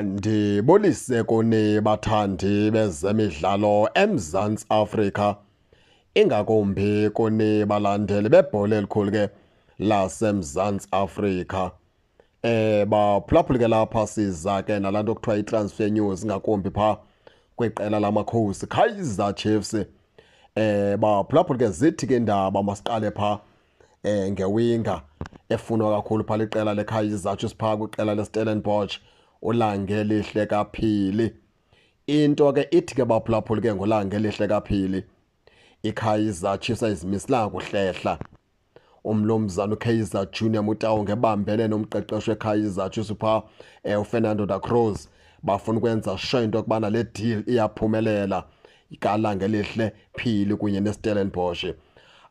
Ndibulise kuni bathandi bezemidlalo eMzantsi Afrika, ingakumbi kuni balandeli bebhola elikhulu ke laseMzantsi Afrika. Baphulaphuli ke lapha siza ke nalaa nto kuthiwa i-transfer news, ingakumbi phaa kwiqela laMakhosi Kaizer Chiefs. Baphulaphuli ke, zithi ke indaba masiqale phaa ngewinga efunwa kakhulu phaa liqela leKaizer Chiefs phaa kwiqela leStellenbosch, uLangelihle Kaphili. Into ke ithi ke baphulaphuli ke ngoLangelihle Kaphili, iKaizer Chiefs ayizimiselanga kuhlehla. Umlumzana uKaizer Junior Motaung ngebambene nomqeqeshi weKaizer Chiefs phaa uFernando da Cruz, bafuna ukwenza sure into yokubana le deal iyaphumelela kaLangelihle Phili kunye neStellenbosch.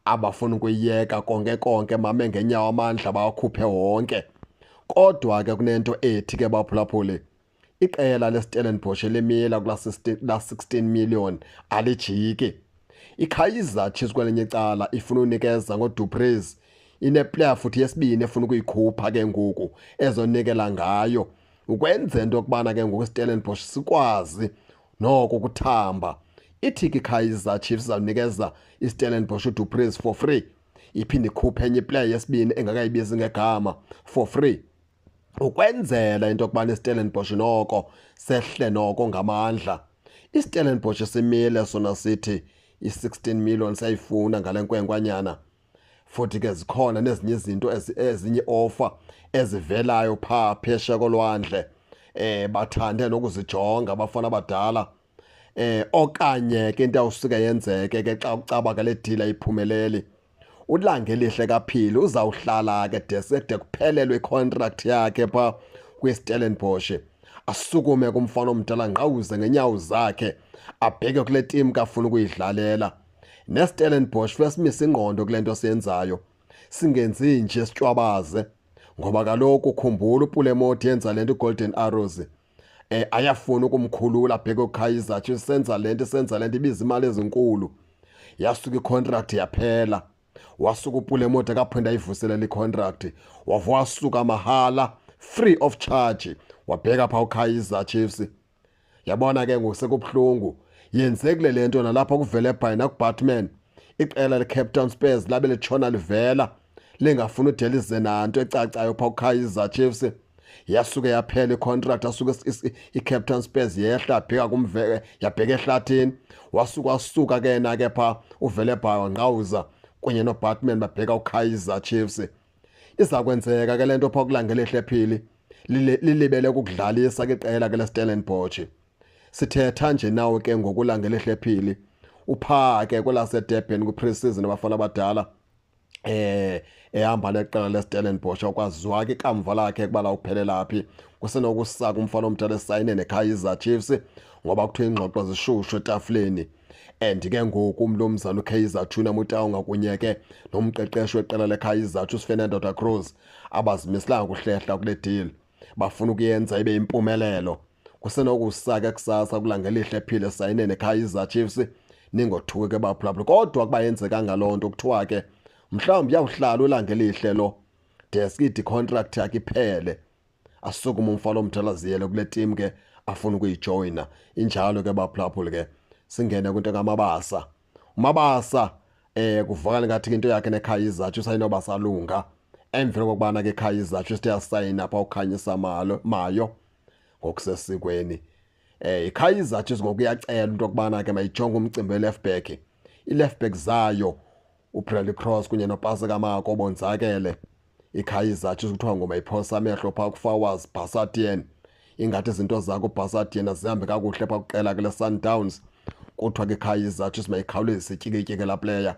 Abafuna ukuyiyeka konke konke, mame ngenyawo amandla bawakhuphe wonke. Kodwa ke kunento ethi ke baphulaphuli, iqela leStellenbosch limila kula 16 million, alijiki. IKaizer Chiefs kwelinye icala ifuna unikeza ngoDu Preez, ineplayer futhi yesibini efuna ukuyikhupha ke ngoku ezonikela ngayo ukwenza into yokubana ke ngoku iStellenbosch sikwazi noko ukuthamba. Ithi ke iKaizer Chiefs izawunikeza iStellenbosch uDu Preez for free, iphinde ikhuphe enye iplayer yesibini engakayibizi ngegama for free, ukwenzela into yokubana iStellenbosch noko sehle noko ngamandla. IStellenbosch simile sona sithi i-16 million siyayifuna ngale nkwenkwanyana. Futhi ke zikhona nezinye izinto, ezinye offer ezivelayo phaa phesheya kolwandle, bathande nokuzijonga abafana abadala. Okanye ke into awusuke yenzeke ke xa ucaba ke le deal ayiphumeleli, uLangelihle Kaphili uzawuhlala ke de kuphelelwe icontract yakhe phaa kwiStellenbosch. Asukume kumfana omdala, ngqawuze ngenyawo zakhe, abheke kule team kafuna ukuyidlalela. NeStellenbosch funeka simise ingqondo kule nto siyenzayo, singenzi nje sitywabaze, ngoba kaloku khumbula uPule Mmodi yenza le nto iGolden Arrows, ayafuna ukumkhulula abheke uKaizer Chiefs. Senza lento, senza lento ibiza imali ezinkulu, yasuka icontract yaphela, wasuka uPule Mmodi akaphinda ayivuselela icontract, wava wasuka mahala, free of charge, wabheka phaa uKaizer Chiefs. Yabona ke ngoku sekubuhlungu yenzekile le nto nalapha kuvele bhayi nakuBaartman. Iqela leCape Town Spurs labe litshona livela lingafuni ude lize nanto ecacayo phaa kuKaizer Chiefs, yasuke yaphela icontract, asuke iCape Town Spurs yehla yabheka kumveke, yabheka ehlathini, wasuka wasuka ke na ke phaa uvele bhayi, wangqawuza kunye noBaartman babheka uKaizer Chiefs. Iza kwenzeka ke le nto phaa kuLangelihle Phili, lilibele ukudlalisa ke iqela ke leStellenbosch. Sithetha nje nawe ke ngokuLangelihle Phili uphaa ke kwelaseDurban kwi-pre-season abafana abadala, ehamba neqela leStellenbosch. Akwaziwa ke ikamva lakhe kuba lawuphelela phi, kusenokusaka umfana omdala esayine neKaizer Chiefs, ngoba kuthiwa ingxoxo zishushu etafuleni. And ke ngoku umlumzana uKaizer Junior Motaung kunye ke nomqeqeshi weqela leKaizer Chiefs Fernando da Cruz abazimiselanga kuhlehla kule deal, bafuna ukuyenza ibe impumelelo. Kusenokusaka kusasa kuLangelihle Phile sayine neKaizer Chiefs, ningothuki ke baphulaphula. Kodwa kuba yenzeka ngaloo nto, kuthiwa ke mhlawumbi uyawuhlala uLangelihle lo deske ide contract yakhe iphele, asukume umfana omdala ziyele kule team ke afuna ukuyijoyina. Injalo ke baphulaphuli. Ke singene kwinto kaMabasa. uMabasa kuvakala ngathi into yakhe neKaizer Chiefs ayinoba salunga emveni kokubana ke Kaizer Chiefs yasayina pha uKhanyisa Malo Mayo ngokusesikweni. iKaizer Chiefs ngoku iyacela into yokubana ke mayijonge umcimbi we-left back, i-left back zayo uBradley Cross kunye noPaseka Mako bonzakele. iKaizer Chiefs kuthiwa ngoma iphosa amehlo phaa kuFawaaz Basadien, ingathi izinto zakho uBasadien azihambe kakuhle phaa kuqela kule Sundowns. Kuthiwa ke Kaizer Chiefs mayikhawulezise ityikitye laa player.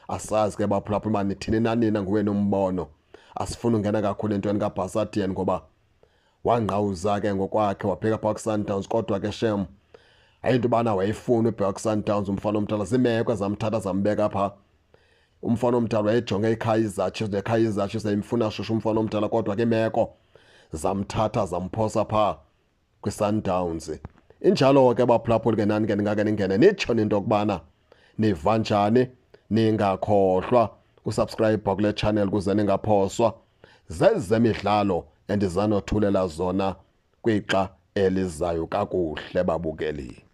Asazi ke baphulaphula uba nithini na nina ngowenu umbono. Asifuni ungena kakhulu entweni kaBasadien ngoba wangqawuza ke ngokwakhe wabheka phaa ku-Sundowns, kodwa ke shem ayinto ubana wayefuna ubheka ku-Sundowns umfana omdala, ziimeko ezamthatha zambeka phaa. Umfana omdala wayejonge iKaizer Chiefs, neKaizer Chiefs yayimfuna shushu umfana omdala, kodwa ke imeko zamthatha zamphosa phaa kwi-Sundowns. Injalo ke baphulaphuli ke, nani ke ningake ningene nitsho into yokubana niva njani. Ningakhohlwa usubscribe kule channel ukuze ningaphoswa zezemidlalo endizanothulela zona kwixa. elizayo kakuhle, babukeli.